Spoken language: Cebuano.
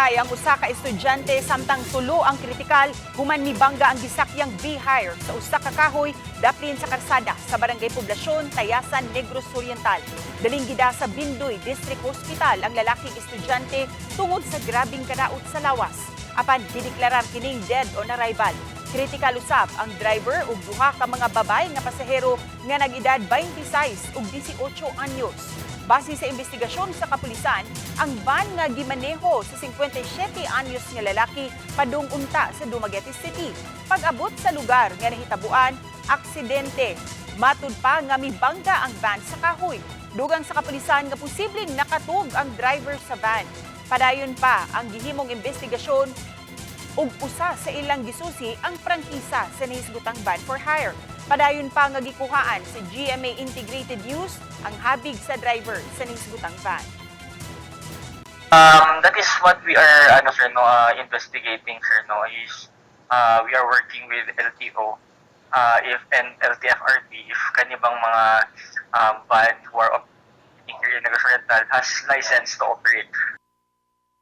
Namatay ang usa ka estudyante samtang tulo ang kritikal human mibangga ang gisakyang V-Hire sa usa ka kahoy daplin sa karsada sa Barangay Poblacion, Tayasan, Negros Oriental. Daling gida sa Bindoy District Hospital ang lalaking estudyante tungod sa grabing kadaot sa lawas. Apan gideklarar kining dead on arrival. Kritikal usab ang driver ug duha ka mga babae nga pasahero nga nag-edad 26 ug 18 anyos. Base sa investigasyon sa kapulisan, ang van nga gimaneho sa 57 anyos nga lalaki padung unta sa Dumaguete City. Pag-abot sa lugar nga nahitabuan, aksidente. Matud pa nga mibangga ang van sa kahoy. Dugang sa kapulisan nga posibleng nakatug ang driver sa van. Padayon pa ang gihimong investigasyon ug usa sa ilang gisusi ang prangkisa sa nahisgutang van for hire. Padayon pa nga gikuhaan sa GMA Integrated News ang habig sa driver sa nahisgutang van. That is what we are, ano, sir, no, investigating, sir, no, is we are working with LTO if and LTFRB if kani bang mga van who are operating here in Negros Oriental has license to operate.